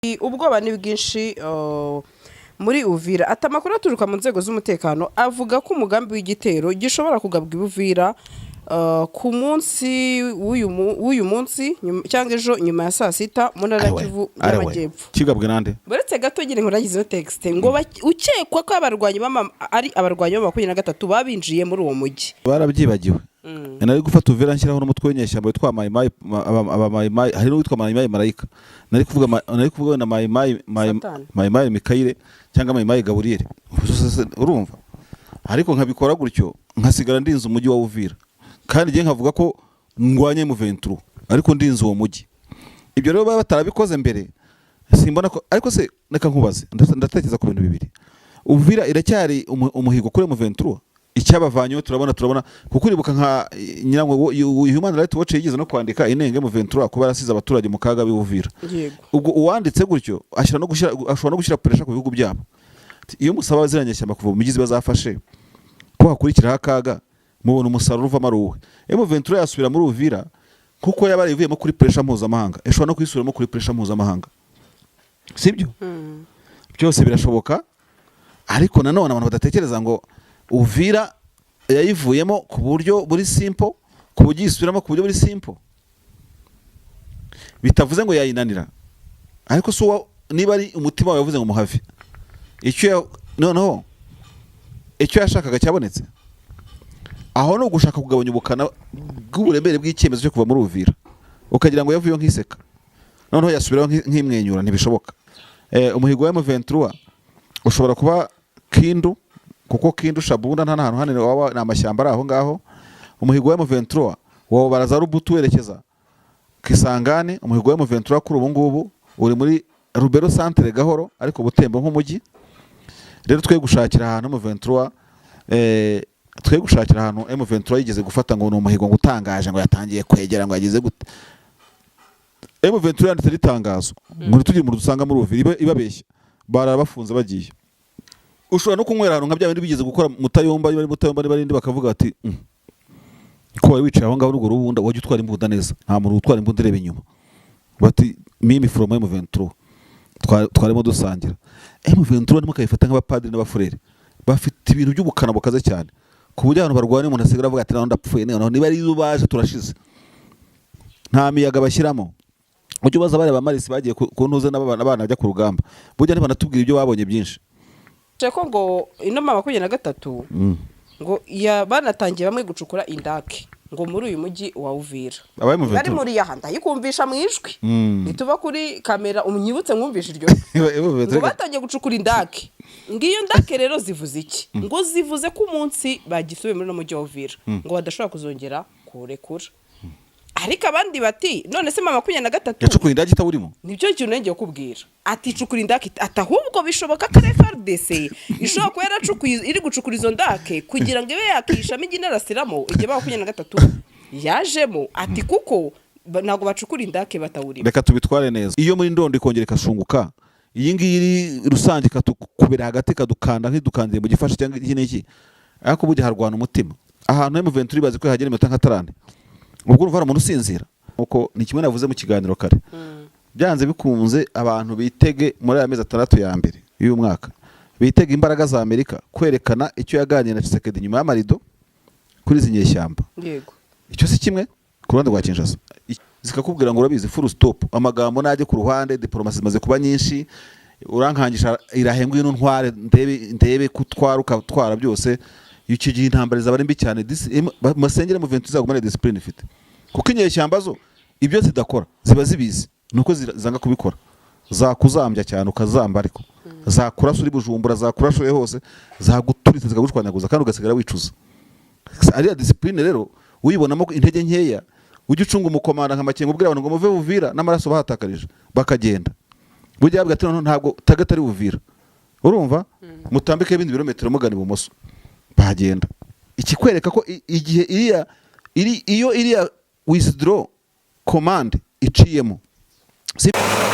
Ubwoba ni bwinshi muri Uvira. Ati amakuru aturuka mu nzego z'umutekano avuga ko umugambi w'igitero gishobora kugabwa i Uvira ku munsi w'uyu munsi cyangwa ejo nyuma ya saa sita mu ntara ya Kivu y'Amajyepfo. Kigabwe nande? Uretse gato nyine nkuragize iyo texte ngo ukekwa ko abarwanyi ari abarwanyi ba 23 babinjiye muri uwo mujyi. Barabyibagiwe. Nari gufata Uvira nshyiraho n'umutwe w'inyeshyamba witwa Mayimayi, aba Mayimayi, hari n'uwitwa Mayimayi Marayika. Nari kuvuga wenda Mayimayi Satani. Mayimayi Mikayire cyangwa Mayimayi Gaburiyeli, urumva? Ariko nkabikora gutyo nkasigara ndinze umujyi wa Uvira, kandi njye nkavuga ko ndwanye M23 ariko ndinze uwo mujyi. Ibyo rero baba batarabikoze mbere, simbona ko. Ariko se reka nkubaze, ndatekereza ku bintu bibiri. Uvira iracyari umuhigo kuri M23. Icyabavanyeho turabona kuko uribuka nka nyirango Human Rights Watch yigeze no kwandika inenge M23 kuba yarasize abaturage mu kaga b'Uvira. Ubwo uwanditse gutyo ashyira no gushyira, ashobora no gushyira pressure ku bihugu byabo. Ati, iyo musaba ziriya nyeshyamba kuva mu mijyi ziba zafashe ko hakurikiraho akaga, mubona umusaruro uvamo ari uwuhe? M23 yasubira muri Uvira kuko yaba yarayivuyemo kuri pressure mpuzamahanga, ishobora no kuyisubiramo kuri pressure mpuzamahanga, sibyo? Byose birashoboka. Ariko nanone abantu badatekereza ngo Uvira yayivuyemo ku buryo buri simple, ku buryo yisubiramo ku buryo buri simple, bitavuze ngo yayinanira. Ariko si uwa niba ari umutima wawe yavuze ngo muhave, icyo noneho icyo yashakaga cyabonetse. Aho ni ugushaka kugabanya ubukana bw'uburemere bw'icyemezo cyo kuva muri Uvira, ukagira ngo yavuyeho nk'iseka, noneho yasubiraho nk'imwenyura. Ntibishoboka. Umuhigo wa M23 ushobora kuba Kindu, kuko Kindu, Shabunda nta hantu hanini waba, ni amashyamba ari aho ngaho. Umuhigo wa M23 wawubara za Rubutu werekeza Kisangani. Umuhigo wa M23 kuri ubu ngubu uri muri Lubero centre gahoro, ariko Butembo nk'umujyi rero twe gushakira ahantu M23, twe gushakira ahantu M23 yigeze gufata ngo ni umuhigo ngo utangaje, ngo yatangiye kwegera, ngo yagize gute. M23 yanditse n'itangazo ngo ntitugire umuntu dusanga muri Uvira, ibabeshya barabafunze bagiye. Ushobora no kunywera ahantu nka bya bindi bigeze gukora Mutayomba, niba ari Mutayomba, niba ari indi, bakavuga bati: Ko wari wicaye aho ngaho n'urwo rubunda, wajya utwara imbunda neza, nta muntu utwara imbunda ireba inyuma." Bati mimi from M23 twarimo dusangira. M23 ntimukayifata nk'abapadiri n'abafurere, bafite ibintu by'ubukana bukaze cyane, ku buryo abantu barwana umuntu asigara avuga ati: "Naho ndapfuye, noneho niba ari zo baje turashize." Nta miyaga bashyiramo. Ujye ubaza bariya bamarisi bagiye ku ntuze n'abana bajya ku rugamba, burya ntibanatubwira ibyo babonye byinshi. Ko ngo ino ma 23 ngo banatangiye bamwe gucukura indake ngo muri uyu mujyi wa Uvira. Abaye mu Bari Ventura. muri yaha ndayikumvisha mu ijwi. Nituva kuri kamera unyibutse mwumvishe iryo jwi. Ngo batangiye gucukura indake. Ngo iyo ndake rero zivuze iki? Ngo zivuze ko umunsi bagisubiye muri uno mujyi wa Uvira ngo badashobora kuzongera kuwurekura. Ariko abandi bati: "None se ma 23 Yacukuye indake itawurimo? Nibyo kintu ngiye kubwira. Ati cukura indake, ati ahubwo bishoboka ko ari FARDC ishobora kuba yaracukuye, iri gucukura izo ndake kugira ngo ibe yakishamo ijye inarasiramo igihe 23 yajemo. Ati kuko ntabwo bacukura indake batawurimo. Reka tubitware neza. Iyo muri ndondo ikongera ikashunguka, iyi ngiyi iri rusange ikatukubira hagati, ikadukanda nk'idukandiye mu gifashe cyangwa iki n'iki. Ariko burya harwana umutima. Ahantu M23 bazi ko yahagera iminota nka 30, ubwo urumva hari umuntu usinzira. Uko ni kimwe navuze mu kiganiro kare, byanze bikunze abantu bitege muri aya mezi 6 ya mbere y'uyu mwaka, bitege imbaraga za Amerika kwerekana icyo yaganiriye na Tshisekedi nyuma y'amarido kuri izi nyeshyamba. Icyo si kimwe ku ruhande rwa Kinshasa. Zikakubwira ngo urabizi, full stop, amagambo najye ku ruhande, diplomasi zimaze kuba nyinshi, urankangisha irahe, ngwino ntware ndebe kutwara ukatwara byose. Icyo gihe intambara izaba ari mbi cyane. Masengere mu vingt izagumane discipline ifite, kuko inyeshyamba zo ibyo zidakora ziba zibizi, nuko zanga kubikora. Zakuzambya cyane ukazamba, ariko zakurasa uri Bujumbura, zakurasa uri hose, zaguturitse zikagushwanyaguza kandi ugasigara wicuza. Ariya discipline rero uyibonamo intege nkeya, ujye ucunga umukomanda nka Makenga ubwira abantu ngo muve Buvira n'amaraso bahatakarije bakagenda. Burya yabwira ati: "Noneho ntabwo target ari Buvira, urumva mutambike ibindi birometero mugana ibumoso." Bahagenda. Ikikwereka ko igihe iriya iri iyo iriya withdraw command iciyemo.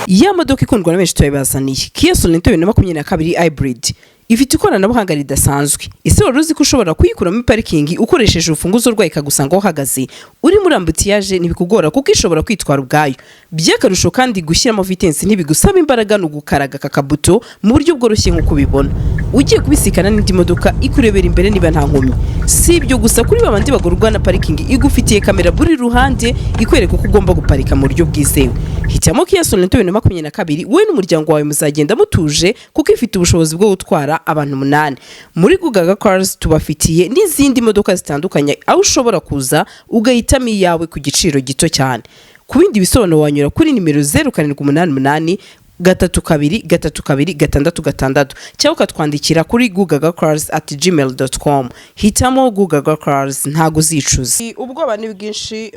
Ya modoka ikundwa na benshi turabibazaniye, Kia Sorento 2022 hybrid, ifite ikoranabuhanga ridasanzwe. Ese wari uzi ko ushobora kuyikura muri parikingi ukoresheje urufunguzo rwayo, ikagusanga aho uhagaze uri muri embouteillage? Ntibikugora kuko ishobora kwitwara ubwayo. By'akarusho kandi, gushyiramo vitesse ntibigusaba imbaraga, ni ugukaraga aka kabuto mu buryo bworoshye. Nk'uko ubibona, ugiye kubisikana n'indi modoka, ikurebera imbere niba nta nkomyi. Si ibyo gusa, kuri babandi bagurwa na parikingi, igufitiye kamera buri ruhande ikwereka uko ugomba guparika mu buryo bwizewe. Hitamo Kia Sorento 2022, wowe n'umuryango wawe muzagenda mutuje kuko ifite ubushobozi bwo gutwara abantu umunani. Muri Gugaga Cars tubafitiye n'izindi modoka zitandukanye, aho ushobora kuza ugahitamo iyawe ku giciro gito cyane. Ku bindi bisobanuro wanyura kuri nimero 0788323266 cyangwa ukatwandikira kuri gugagacars@gmail.com. Hitamo Gugaga Cars, ntago uzicuza. Ubwoba ni bwinshi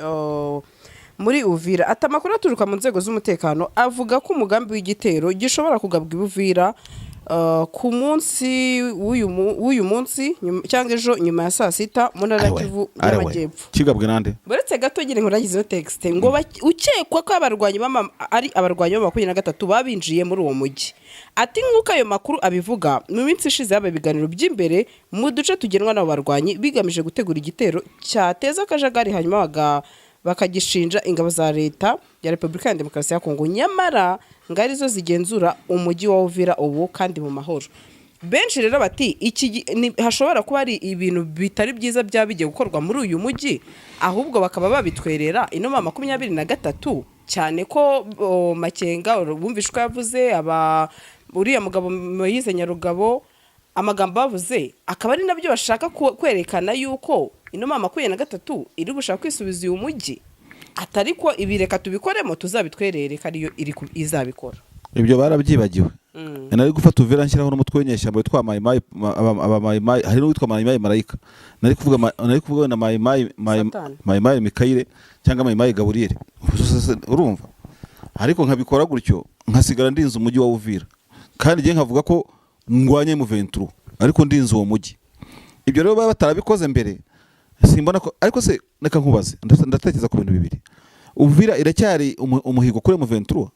muri Uvira. Ati amakuru aturuka mu nzego z'umutekano avuga ko umugambi w'igitero gishobora kugabwa i Uvira ku munsi w'uyu munsi cyangwa ejo nyuma ya saa sita mu ntara ya Kivu y'Amajyepfo. Kigabwe nande? Uretse gato nyine nkuragize iyo texte ngo ukekwa ko abarwanyi ari abarwanyi ba 23 babinjiye muri uwo mujyi. Ati nk'uko ayo makuru abivuga, mu minsi ishize habaye ibiganiro by'imbere mu duce tugenwa n'abo barwanyi, bigamije gutegura igitero cyateza akajagari, hanyuma bakagishinja ingabo za leta ya Repubulika ya Demokarasi ya Kongo, nyamara ngo arizo zigenzura umujyi wa Uvira ubu kandi mu mahoro. Benshi rero bati iki hashobora kuba ari ibintu bitari byiza byaba bigiye gukorwa muri uyu mujyi, ahubwo bakaba babitwerera ino ma 23, cyane ko Makenga bumvishe uko yavuze, aba uriya mugabo Moyize Nyarugabo, amagambo bavuze akaba ari nabyo bashaka kwerekana yuko ino ma 23 iri gushaka kwisubiza uyu mujyi, atari ko ibi reka tubikoremo tuzabitwerere ko ariyo iri izabikora. Ibyo barabyibagiwe. Nari gufata Uvira nshyiraho n'umutwe w'inyeshyamba witwa Mayimayi, aba Mayimayi, hari n'uwitwa Mayimayi Marayika, nari kuvuga wenda Mayimayi Satani. Mayimayi Mikayire cyangwa Mayimayi Gaburiyeli, urumva? Ariko nkabikora gutyo nkasigara ndinze umujyi wa Uvira, kandi njye nkavuga ko ndwanye M23 ariko ndinze uwo mujyi. Ibyo rero baba batarabikoze mbere, simbona ko. Ariko se reka nkubaze, ndatekereza ku bintu bibiri. Uvira iracyari umuhigo kuri M23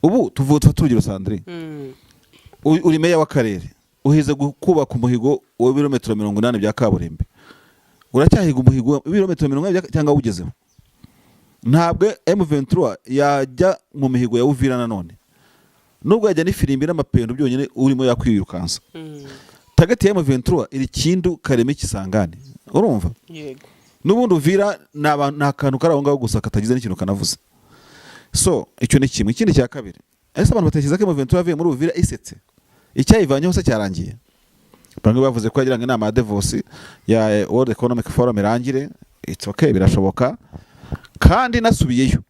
ubu? Tuvuga, tufate urugero, Sandrine, uri meya w'akarere, uhize kubaka umuhigo w'ibirometero 80 bya kaburimbo. Uracyahiga umuhigo w'ibirometero 80 cyangwa awugezeho? Ntabwo M23 yajya mu mihigo ya Uvira nanone, nubwo yajya n'ifirimbi n'amapendo byonyine urimo yakwirukansa. Target ya M23 iri Kindu, Kareme, Kisangani, urumva? Yego. N'ubundi Uvira ni akantu kari aho ngaho gusa katagize n'ikintu kanavuze. So icyo ni kimwe. Ikindi cya kabiri, ese abantu batekereza ko M23 yavuye muri Uvira isetse? Icyayivanyeho se cyarangiye? Bamwe bavuze ko yagiraga inama ya Davos ya World Economic Forum irangire. It's okay, birashoboka. Kandi nasubiyeyo,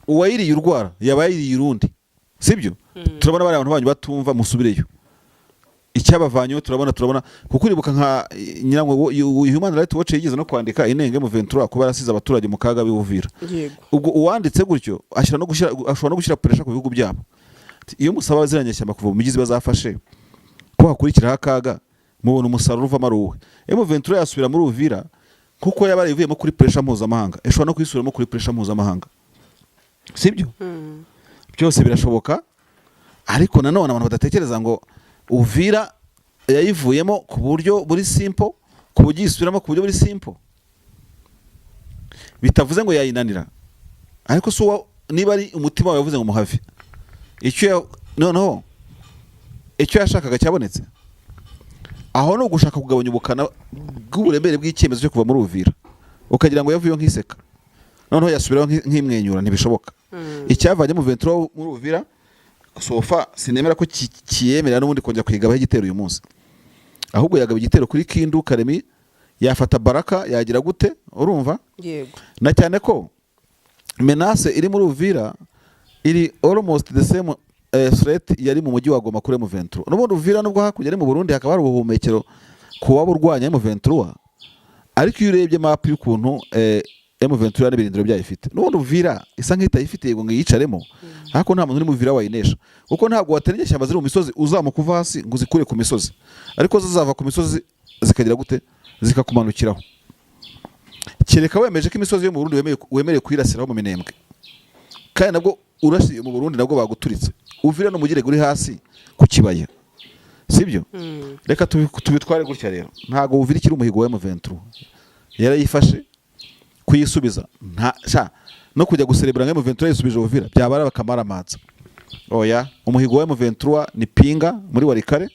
uwayiriye urwara yaba yayiriye urundi, sibyo? Turabona bariya abantu banyu batumva, musubireyo. Icyabavanyeho turabona kuko uribuka nka nyirango Human Rights Watch yigeze no kwandika inenge M23 kuba yarasize abaturage mu kaga b'Uvira. Ubwo uwanditse gutyo ashyira no gushyira, ashobora no gushyira pressure ku bihugu byabo. Ati, iyo musaba ziriya kuva mu mijyi ziba zafashe ko hakurikiraho akaga, mubona umusaruro uvamo ari uwuhe? M23 yasubira muri Uvira kuko yaba yarayivuyemo kuri pressure mpuzamahanga, ishobora no kuyisubiramo kuri pressure mpuzamahanga, sibyo? Byose birashoboka. Ariko nanone abantu badatekereza ngo Uvira yayivuyemo ku buryo buri simple, ku buryo yisubiramo ku buryo buri simple, bitavuze ngo yayinanira. Ariko si niba ari umutima wawe yavuze ngo muhave, icyo noneho icyo yashakaga cyabonetse? Aho ni ugushaka kugabanya ubukana bw'uburemere bw'icyemezo cyo kuva muri Uvira, ukagira ngo yavuyeho nk'iseka, noneho yasubiraho nk'imwenyura. Ntibishoboka. Icyavanye M23 muri Uvira so far sinemera ko kiyemerera n'ubundi kongera kuyigabaho igitero uyu munsi. Ahubwo yagaba igitero kuri Kindu, Karemi, yafata Baraka, yagira gute, urumva? Yego. Na cyane ko menace iri muri Uvira iri almost the same threat yari mu mujyi wa Goma kuri M23. N'ubundi Uvira, nubwo hakurya ari mu Burundi, hakaba hari ubuhumekero ku waba urwanya M23, ariko iyo urebye map y'ukuntu M23 n'ibirindiro byayo ifite, n'ubundi Uvira isa nk'itayifite. Yego ngo yiyicaremo, ariko nta muntu uri mu Uvira wayinesha, kuko ntabwo watera inyeshyamba ziri mu misozi uzamuka uva hasi ngo uzikure ku misozi, ariko zo zava ku misozi zikagira gute? Zikakumanukiraho, kereka wemeje ko imisozi yo mu Burundi wemerewe kuyirasiraho mu Minembwe. Kandi nabwo urasiye mu Burundi, nabwo baguturitse. Uvira n'umugire uri hasi ku kibaya, sibyo? Reka tubitware gutya rero. Ntabwo Uvira ikiri umuhigo wa M23. Yarayifashe, kuyisubiza nta sha no kujya guserebura nka M23 yisubije Uvira byaba ari abakamaramanza. Oya, umuhigo wa M23 ni Pinga muri Walikale.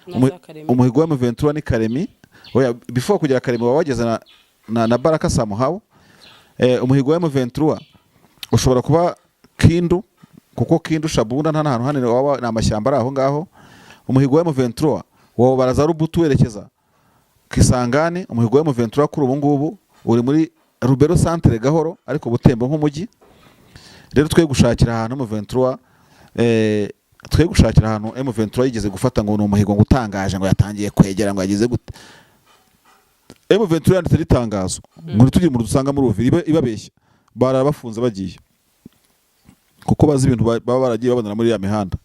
Na za Karemi. Umuhigo wa M23 ni Karemi. Oya, before kugera Karemi baba bageze na Baraka Samuhawu. Umuhigo wa M23 ushobora kuba Kindu, kuko Kindu, Shabunda nta hantu hanini waba, ni amashyamba ari aho ngaho. Umuhigo wa M23 waba baraza Rubutu werekeza Kisangani. Umuhigo wa M23 kuri ubu ngubu uri muri Rubero centre gahoro, ariko Butembo nk'umujyi. Rero twe gushakira ahantu M23, twe gushakira ahantu M23 yigeze gufata ngo ni umuhigo, ngo utangaje, ngo yatangiye kwegera, ngo yagize gute. M23 yanditse itangazo ngo ntitugire umuntu dusanga muri Uvira, ibabeshya barara bafunze bagiye, kuko bazi ibintu baba baragiye babonera muri ya mihanda.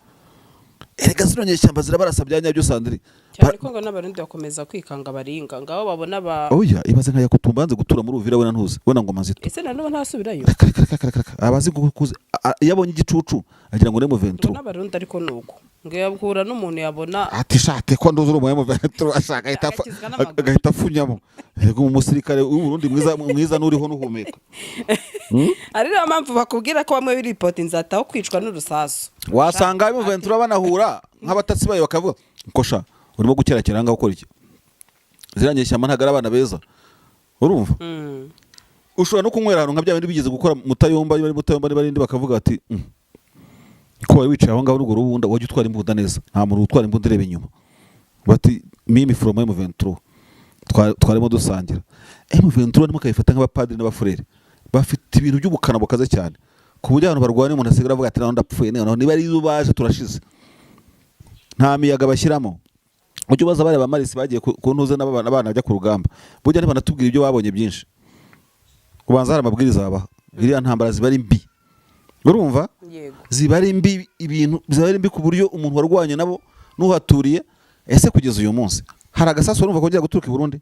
Erega zino nyeshyamba zirabarasa bya nyabyo, Sandri. Cyane ko ngo n'Abarundi bakomeza kwikanga baringa ngabo babona ba. Oya, ibaze nka Yakutumba yanze gutura muri Uvira, we na ntuzi, we na Ngoma Nzito. Ese na n'ubu ntasubirayo? Reka, reka, reka, reka, reka. Abazi iyo abonye igicucu agira ngo ni Ngo M23. n'Abarundi ariko nuko ngo yahura n'umuntu yabona. Ati shate ko nduzi uri umu M23, ashaka ahita Agakizwa n'amaguru. Agahita afunyamo. Yego, umusirikare w'u Burundi mwiza mwiza nuriho nuhumeka. Ari nayo mpamvu bakubwira ko bamwe biripota inzataho kwicwa n'urusasu. Wasanga M23 banahura nk'abatasi bayo bakavuga ko sha urimo gukerakera ngaho ukora iki, ziriya nyeshyamba ntabwo ari abana beza, urumva? Ushobora no kunywera ahantu nka bya bindi bigeze gukora Mutayomba, niba ari Mutayomba, niba ari indi, bakavuga ati: Ko wari wicaye aho ngaho n'urwo rubunda, wajya utwara imbunda neza, nta muntu utwara imbunda ureba inyuma." Bati mimi from M23, twarimo dusangira. M23 ntimukayifata nk'abapadiri n'abafurere, bafite ibintu by'ubukana bukaze cyane, ku buryo abantu barwana umuntu asigara avuga ati: "Naho ndapfuye, noneho niba ari zo baje turashize." Nta miyaga bashyiramo. Ujye ubaza bariya bamarisi bagiye ku ntuze n'abana bajya ku rugamba, burya ntibanatubwira ibyo babonye byinshi, ubanza hari amabwiriza babaha. Iriya ntambara ziba ari mbi, urumva? Yego. Ziba ari mbi, ibintu ziba ari mbi ku buryo umuntu warwanye nabo n'uhaturiye. Ese kugeza uyu munsi hari agasasu urumva kongera guturuka i Burundi?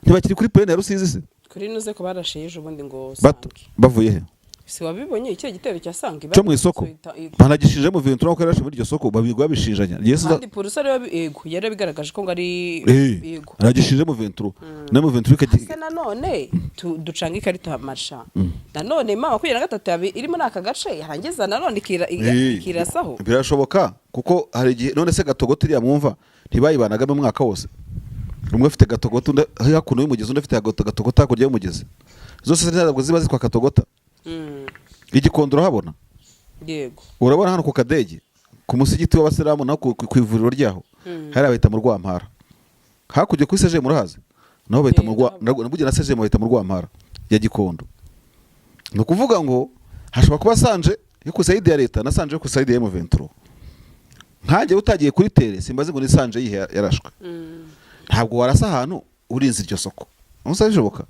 Ntibakiri kuri plaine ya Rusizi se? Kuri nuze ko barashe ejo bundi ngo Sange. Bavuye he? Si wabibonye icyo gitero cya Sange? Cyo mu isoko? Banagishinje mu Ventura ko yarashe muri iryo soko, babigwa babishinjanya. Yesu. Kandi polisi ariyo, yego, yarabigaragaje ko ngo ari yego. Aragishinje mu Ventura na mu Ventura Se nanone ducanga ikarita marsha, nanone mama 23 yabi iri muri aka gace, yarangiza nanone ikirasaho. Birashoboka, kuko hari igihe, none se Gatogota iriya mwumva ntibayibanagamo umwaka wose? Umwe afite Gatogota, undi hakuno y'umugezi, undi afite Gatogota hakurya y'umugezi. Zose ntabwo ziba zitwa Katogota. Igikondo urahabona? Yego. Urabona hano ku Kadege, ku musigiti w'abasilamu, naho ku ivuriro ryaho, hariya bahita mu Rwampara. Hakurya kuri seje murahazi, naho bahita mu Rwa. Ndahabona. Nabugira na seje bahita mu Rwampara ya Gikondo. Ni ukuvuga ngo hashobora kuba sanje yo ku side ya leta na sanje yo ku side ya M23. Nkanjye utagiye kuri terrain simbazi ngo ni sanje yihe yarashwe. Ntabwo warasa ahantu urinze iryo soko, ubusa bishoboka.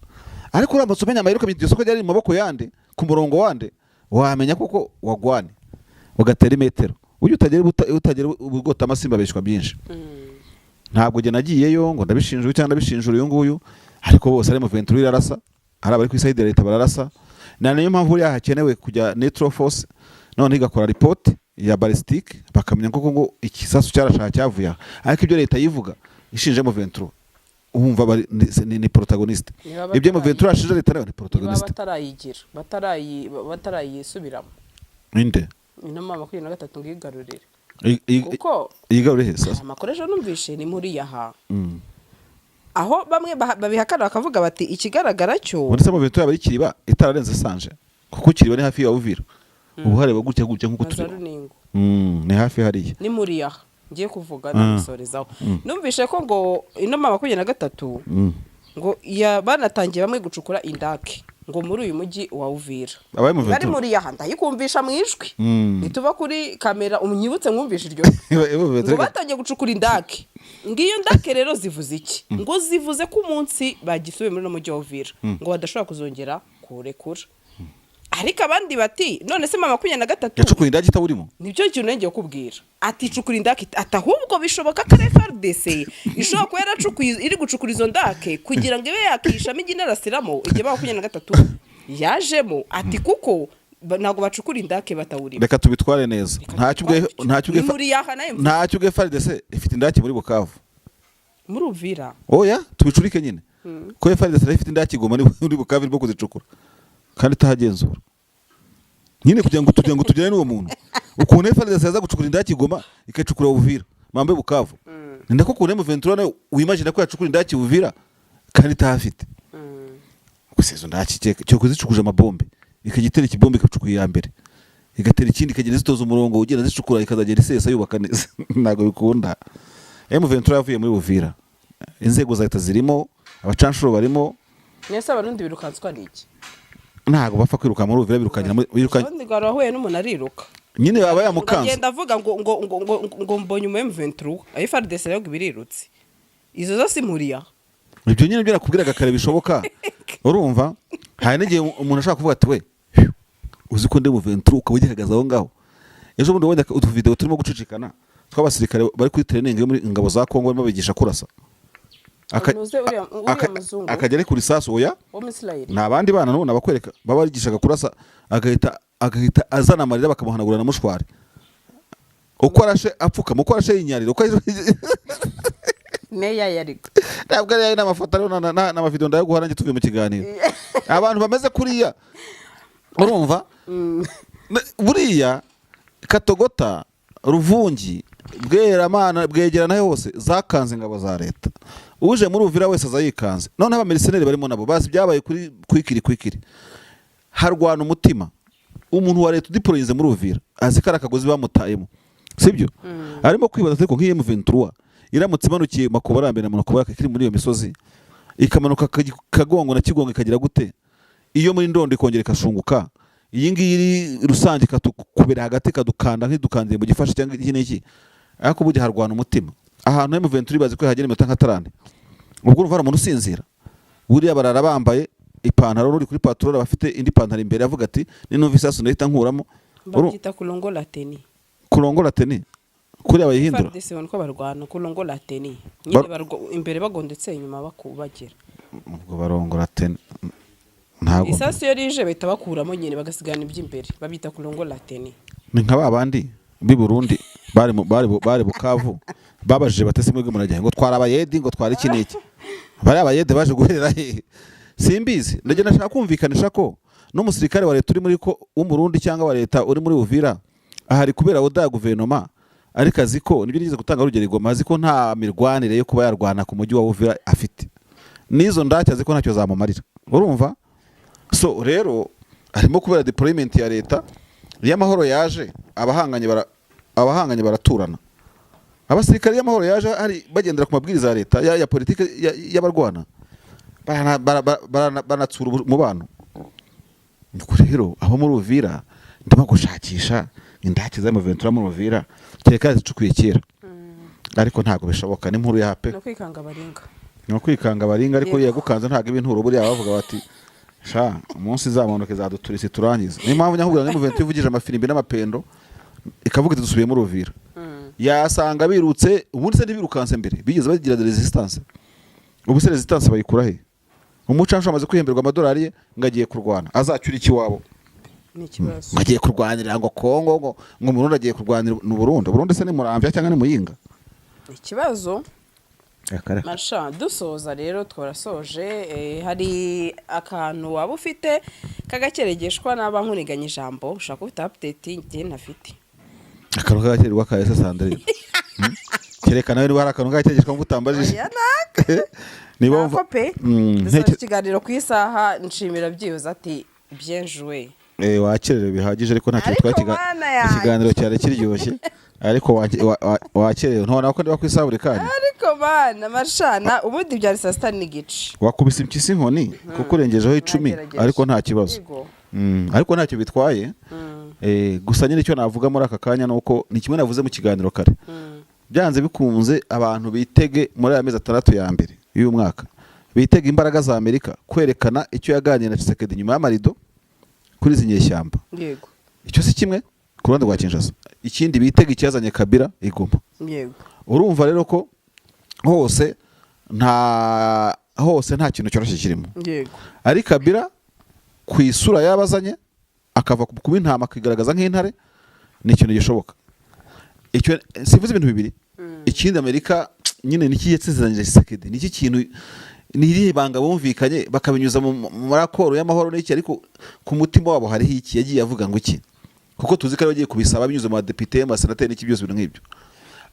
Ariko uramutse umenya amayeri, ukamenya iryo soko ryari mu maboko yande, ku murongo wande, wamenya koko wagwane ugatera imetero. Ujya utagera ubugota amasimba abeshywa byinshi. Ntabwo njye nagiyeyo ngo ndabishinjura cyangwa ndabishinjura uyu nguyu, ariko bose ari mu Ventura irarasa, ari abari ku i side ya leta bararasa. Na niyo mpamvu buriya hakenewe kujya neutral force, noneho igakora report ya ballistic, bakamenya koko ngo ikisasu cyarashaka cyavuye aha. Ariko ibyo leta yivuga ishinje mu Ventura, wumva ni protagoniste. Niba Ibyo mu Ventura ashinja leta nayo ni niba protagoniste. Batarayigira, batarayisubiramo. Ninde? Ino mama 23 ngo igarurire. Kuko Yigarure he sasa? Amakuru ejo numvishe ni muri yaha, aho bamwe babihakana bakavuga bati ikigaragara cyo. Ubundi se mu Ventura yaba ari Kiriba itararenze Sanje? Kuko Kiriba ni hafi ya Uvira, ubu hareba gutya gutya nk'uko na za turi. Runingo. Ni hafi hariya. Ni muri yaha ngiye kuvuga nabisorezaho. Numvishe ko ngo ino mama 23 ngo ya banatangiye bamwe gucukura indake ngo muri uyu mujyi wa Uvira. Abaye mu Bari Ventura. muri yaha, ndayikumvisha mu ijwi. Nituva kuri kamera unyibutse mwumvishe iryo ngo batangiye gucukura indake. Ngiyo ndake rero zivuze iki? Ngo zivuze ko umunsi bagisubiye muri uno mujyi wa Uvira ngo badashobora kuzongera kuwurekura. Ariko abandi bati none se mama 23 Yacukuye indake itawurimo? Nibyo kintu ngiye kubwira, ati cukura indake, ati ahubwo bishoboka ko ari FARDC ishobora kuba yaracukuye, iri gucukura izo ndake kugira ngo ibe yakishamo ijye inarasiramo igihe 23 yajemo, ati kuko Ntabwo bacukura indake batawurimo. Reka tubitware neza. Ntacyo Ni ubwe muri yaha nayo. Ntacyo ubwe FARDC ifite indake muri Bukavu. Muri Uvira. Oya, tubicurike nyine ko FARDC nayo ifite indake i Goma, muri Bukavu, irimo kuzicukura kandi itahagenzura nyine, kugira ngo tugere n'uwo muntu ukuntu FARDC yaza gucukura indake i Goma, ikacukura Uvira mambe Bukavu, ni nako ukuntu M23 nayo wimagine ko yacukura indake Uvira kandi itahafite. Gusa izo ndake cyo kuzicukuje amabombe, ikajya itera ikibombe igacukura iya mbere, igatera ikindi, ikagenda zitoza umurongo ugenda zicukura, ikazagenda isesa yubaka neza. Ntabwo bikunda. M23 yavuye muri Uvira, inzego za leta zirimo, abacanshuro barimo. Mwese Abarundi birukanswa n'iki? Ntabwo bapfa kwiruka muri Uvira, birukanyira Ubundi ngo wahuye n'umuntu ariruka. Nyine aba yamukanze. Agenda avuga ngo mbonye umu M23, ayo FARDC rero ngo ibirirutse, izo zose impuriya. Ibyo nyine byo nakubwiraga kare bishoboka. Urumva hari n'igihe umuntu ashobora kuvuga ati: "We, uzi ko ndi mu 23?" Ukaba ugihagaze aho ngaho. Ejo bundi wabonye utuvideo turimo gucicikana tw'abasirikare bari kuri training yo muri ingabo za Kongo, barimo bigisha kurasa. Unuze uriya muzungu. Akajya ari kuri sasu, oya. Wo muri Israel. Ni abandi bana n'ubu nabakwereka baba bigishaga kurasa, agahita azana amarira, bakamuhanagura na mushwari, uko arashe apfukama, uko arashe yinyarira, uko Neya yariko. Ntabwo ari ayo, n'amafoto ariho n'amavideo ndayaguha nanjye tuvuye mu kiganiro. Abantu bameze kuriya, urumva, buriya Katogota, Ruvungi, Bweramana, Bwegerana hose zakanze ingabo za leta. Uje muri Uvira wese aza yikanze. Noneho abamercenaires barimo nabo bazi byabaye kuri kwikiri kwikiri, harwana umutima. Umuntu wa leta udeployinze muri Uvira azi ko ari akagozi bamutayemo, sibyo? Arimo kwibaza ariko nk'iyi M23 iramutse imanukiye Makuba arambere na Makuba kiri muri iyo misozi, ikamanuka Kagongo na Kigongo, ikagira gute, iyo muri Ndondo ikongera ikashunguka, iyi ngiyi iri rusange ikatukubera hagati, ikadukanda nk'idukandiye mu gifashe cyangwa iki n'iki. Ariko burya harwana umutima. Ahantu M23 bazi ko yahagera iminota nka 30, ubwo urumva hari umuntu usinzira? Buriya barara bambaye ipantaro, n'uri kuri patrol aba afite indi pantaro imbere, avuga ati: "Ninumva isasu ndahita nkuramo." Babyita kulongola teni. Kurongora teni kuriya bayihindura. FARDC ubona ko barwana kulongola teni nyine, imbere bagondetse, inyuma bakubagira. Ubwo barongora teni ntabwo Isasu iyo rije bahita bakuramo nyine, bagasigana iby'imbere, babyita kulongola teni. Ni nka ba bandi b'i Burundi bari Bukavu, babajije batese: "Mwebwe murajya?" Ngo: "Twara abayedi." Ngo: "Twara iki n'iki?" Bari abayede baje guherera hehe? Simbizi. Ndagenda nashaka kumvikanisha ko n'umusirikare wa leta uri muri ko w'Umurundi cyangwa wa leta uri muri Uvira ahari kubera order ya guverinoma, ariko azi ko nibyo nigeze gutanga urugero i Goma, azi ko nta mirwanire yo kuba yarwana ku mujyi wa Uvira afite, n'izo ndake azi ko ntacyo zamumarira. Urumva, so rero harimo kubera deployment ya leta. Iyo amahoro yaje, abahanganye baraturana. Abasirikare iyo amahoro yaje hari bagendera ku mabwiriza ya leta ya politike y'abarwana, baranatsura umubano. Nuko rero abo muri Uvira ndimo gushakisha indake za M23 muri Uvira, kereka zicukuye kera, ariko ntabwo bishoboka n'inkuru ya pe. No kwikanga baringa. Ni ukwikanga baringa, ariko Yego. yagukanze ntabwo ibinturo. Buriya bavuga bati: "Sha, umunsi izamanuka izaduturisa turangiza." Niyo mpamvu nyakubwira ngo M23 ivugije amafirimbi n'amapendo, ikavuga iti: "Dusubiye muri Uvira," yasanga birutse. Ubundi se ntibirukanse mbere bigeze bagira resistance? Ubu se resistance bayikura he? Umucancuro amaze kwihemberwa amadolari ye, ngo agiye kurwana, azacyura iki iwabo? Ni ikibazo. Ngo agiye kurwanira ngo Kongo, ngo Murundi agiye kurwanira ni Burundi. Burundi se ni Muramvya cyangwa ni Muyinga? Ni ikibazo. Masha, dusoza rero, twarasoje. Hari akantu waba ufite k'agakeregeshwa n'aba nkuniganya ijambo, ushobora kuba ufite update njye ntafite? Akantu k'agakererwa ka ese Sandrine? Kereka nawe niba hari akantu k'agakeregeshwa ngo utambajije. Oya, naka. Niba Nako wumva pe. Dusoje ikiganiro ku isaha, nshimira byibuze ati: "Bien joué." Wakererewe bihagije, ariko ntacyo Ariko bitwaye. mana yanjye. Ikiganiro cyari kiryoshye, ariko wakererewe. Ntubona ko ndiba ku isaha buri kanya? Ariko mana, mashana, ubundi byari saa 6:30. Wakubise impyisi inkoni kuko urengejeho 10. Nagerageje. Ariko nta kibazo. Yego. Ariko ntacyo bitwaye. Gusa nyine icyo navuga muri aka kanya ni uko ni kimwe navuze mu kiganiro kare: byanze bikunze abantu bitege muri aya mezi 6 ya mbere y'uyu mwaka, bitege imbaraga za Amerika kwerekana icyo yaganiriye na Tshisekedi nyuma y'amarido kuri izi nyeshyamba. Icyo si kimwe ku ruhande rwa Kinshasa. Ikindi, bitega icyazanye Kabila i Goma. Urumva rero ko hose nta kintu cyoroshye kirimo. Ari Kabila ku isura yabazanye akaba Akava kuba intama akigaragaza nk'intare, ni ikintu gishoboka. Icyo sivuze ibintu bibiri. Ikindi, Amerika nyine niki yasezeranyije Tshisekedi? Niki kintu, ni irihe banga bumvikanye bakabinyuza mu raporo y'amahoro n'iki? Ariko ku mutima wabo hariho iki? Yagiye avuga ngo iki? Kuko tuzi ko ari bagiye kubisaba binyuze mu badepite, mu basenateri n'iki byose, ibintu nk'ibyo.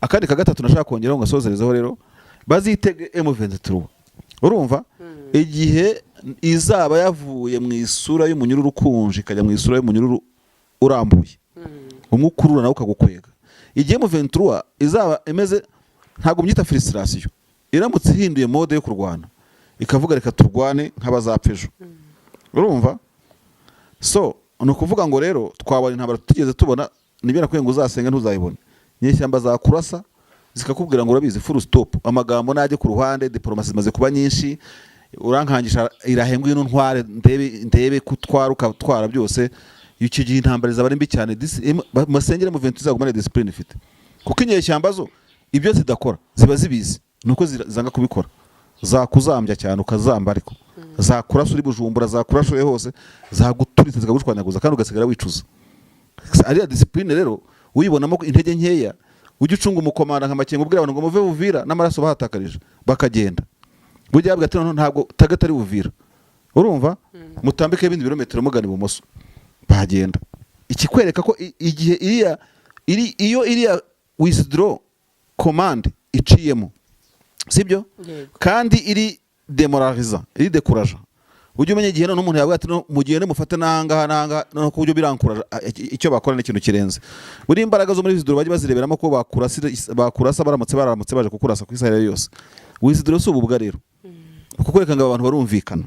Akandi ka gatatu nashaka kongeraho ngo asozerezeho rero, bazitege M23, urumva, igihe izaba yavuye mu isura y'umunyururu ukunje ikajya mu isura y'umunyururu urambuye, umwe ukurura nawe ukagukwega. Igihe M23 izaba imeze, ntabwo mbyita frustration, iramutse ihinduye mode yo kurwana ikavuga: "Reka turwane nk'abazapfa ejo," urumva? So ni ukuvuga ngo rero twabona intambara tutigeze tubona. Nibyo nakubwiye ngo uzasenge ntuzayibone. Inyeshyamba zakurasa zikakubwira ngo urabizi, full stop, amagambo najye ku ruhande, diplomasi zimaze kuba nyinshi, urankangisha irahe, ngwino ntware ndebe kutwara ukatwara byose. Icyo gihe intambara izaba ari mbi cyane. Masengere M23 izagumane discipline ifite, kuko inyeshyamba zo ibyo zidakora ziba zibizi, nuko zanga kubikora. Zakuzambya cyane ukazamba, ariko zakurasa uri Bujumbura, zakurasa uri hose, zaguturitse zikagushwanyaguza kandi ugasigara wicuza. Ariya discipline rero uyibonamo intege nkeya, ujye ucunga umukomanda nka Makenga ubwira abantu ngo muve Buvira n'amaraso bahatakarije bakagenda. Bujya babwira ati: "Noneho ntabwo target ari Buvira, urumva, mutambike ibindi birometero mugana ibumoso," bagenda. Ikikwereka ko igihe iriya iri iyo iriya withdraw command iciyemo, sibyo? Yego. Kandi iri demoraliza, iri décourager, ujye umenya igihe noneho umuntu yavuga ati: "No, mugende mufate n'ahangaha n'ahangaha," noneho ku buryo birankuraje. Icyo bakora ni ikintu kirenze. Buriya imbaraga zo muri withdraw bajye bazireberamo ko bakurasa baramutse baramutse baje kukurasa ku isaha yose. Withdraw si ububwa rero, kukwereka ngo abantu barumvikana,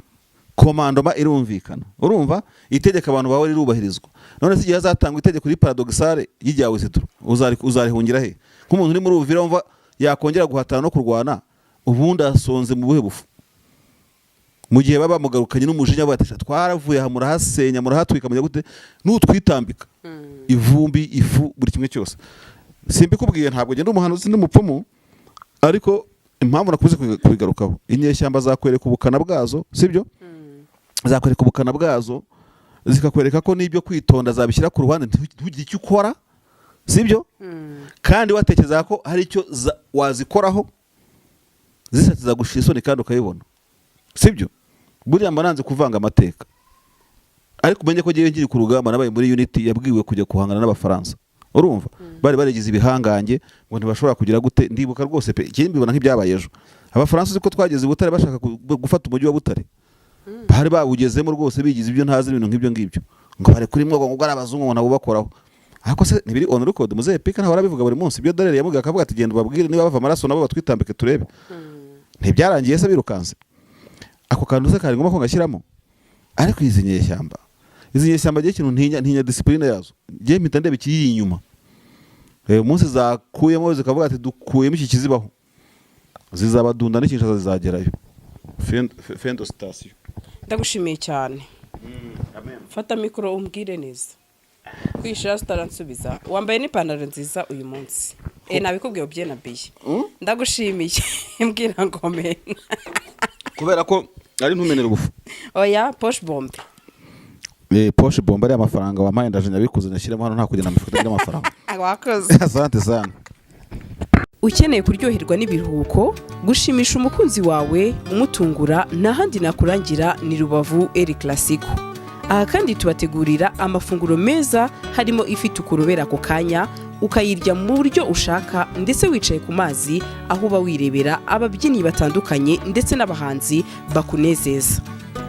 commandement irumvikana, urumva, itegeko abantu bawe rirubahirizwa. None se igihe hazatangwa itegeko riri paradoxale y'ijya withdraw, uzarihungira he? Nk'umuntu uri muri Uvira wumva yakongera guhatana no kurwana, ubundi asonze mu buhe bufu? Mu gihe baba bamugarukanye n'umujinya bati: "Twaravuye aha murahasenya, murahatwika, mujya gute?" Nutwitambika ivumbi, ifu, buri kimwe cyose. Simbikubwiye, ntabwo ngenda umuhanuzi n'umupfumu, ariko impamvu nakuze kubigarukaho, inyeshyamba zakwereka ubukana bwazo, sibyo? Zakwereka ubukana bwazo, zikakwereka ko n'ibyo kwitonda zabishyira ku ruhande, ntugire icyo ukora, sibyo? Kandi watekereza ko hari icyo wazikoraho, zishatse zagushira isoni kandi ukayibona, sibyo? Buriya mba nanze kuvanga amateka, ariko umenye ko ngewe nkiri ku rugamba nabaye muri unit yabwiwe kujya guhangana n'Abafaransa, urumva, bari barigize ibihangange ngo ntibashobora kugira gute. Ndibuka rwose pe, ikindi mbibona nk'ibyabaye ejo. Abafaransa, uzi ko twageze i Butare bashaka gufata umujyi wa Butare? Bari bawugezemo rwose, bigize ibyo ntazi, ibintu nk'ibyo ngibyo, ngo bari kuri mwogo, ngo ari abazungu, ngo nabo bakoraho. Ariko se ntibiri on record? Muzehe Pika ntawe arabivuga buri munsi ibyo Dallaire yamubwiye, akavuga ati: "Genda ubabwire niba bava amaraso nabo batwitambike turebe." Ntibyarangiye se birukanse? Ako kantu se kari ngombwa ko ngashyiramo? Ariko izi nyeshyamba gihe ikintu ntinya, ntinya discipline yazo. Ngiye mpita ndeba ikiyiri inyuma. Umunsi zakuyemo zikavuga ati: "Dukuyemo iki kizibaho," zizabadunda n'ikinshasa zizagerayo. Fin de citation. Ndagushimiye cyane. Fata mikoro umbwire neza, kwishira utaransubiza. Wambaye n'ipantaro nziza uyu munsi. Nabikubwiye ubyena biye. Ndagushimiye, mbwira ngo mena. Kubera ko ari ntumenere ubufu. Oya, poche bombe. Poche bombe ari amafaranga wampaye, ndaje nyabikuze nyashyiremo hano, nta kugenda mu mifuka itagira amafaranga. Wakoze. Asante sana. Ukeneye kuryoherwa n'ibiruhuko, gushimisha umukunzi wawe umutungura, nta handi nakurangira ni Rubavu Eri Classico. Aha kandi tubategurira amafunguro meza, harimo ifite ukurobera ako kanya ukayirya mu buryo ushaka, ndetse wicaye ku mazi, aho uba wirebera ababyinnyi batandukanye ndetse n'abahanzi bakunezeza.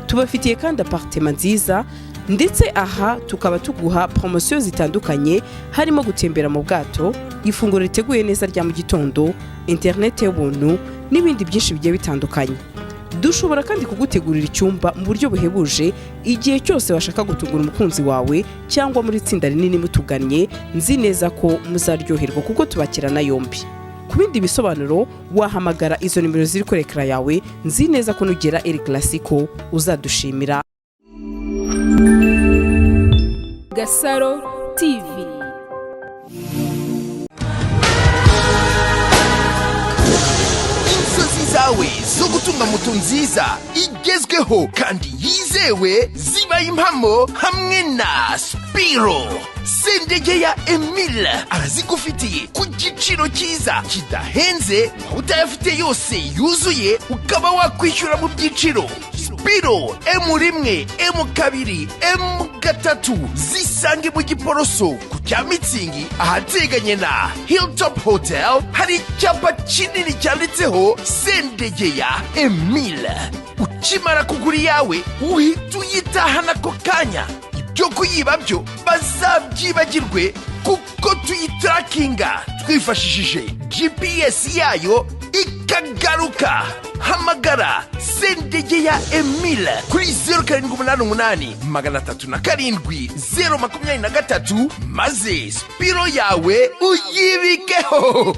Tubafitiye kandi appartement nziza, ndetse aha tukaba tuguha poromosiyo zitandukanye, harimo gutembera mu bwato, ifunguro riteguye neza rya mu gitondo, interineti y'ubuntu n'ibindi byinshi bigiye bitandukanye. Dushobora kandi kugutegurira icyumba mu buryo buhebuje igihe cyose washaka gutungura umukunzi wawe cyangwa muri itsinda rinini mutugannye. Nzi neza ko muzaryoherwa kuko tubakirana yombi. Ku bindi bisobanuro wahamagara izo nimero ziri kuri écran yawe. Nzi neza ko nugera Eri Classico uzadushimira. Gasaro TV. Inzozi zawe zo gutunga. Moto nziza igezweho kandi yizewe zibaye impamo hamwe na Spiro. Sendegeya Emile arazigufitiye ku giciro cyiza kidahenze, waba utayafite yose yuzuye ukaba wakwishyura mu byiciro. Spiro M1, M2, M3 zisange mu Giporoso ku cya Mitsingi, ahateganye na Hilltop Hotel, hari icyapa kinini cyanditseho Sendegeya Emile. Ukimara kugura iyawe uhita uyitahana ako kanya. Ibyo kuyiba byo bazabyibagirwe, kuko tuyitarakinga twifashishije GPS yayo ikagaruka. Hamagara Sendegeya Emile kuri 0788 307 023, maze Spiro yawe uyibikeho.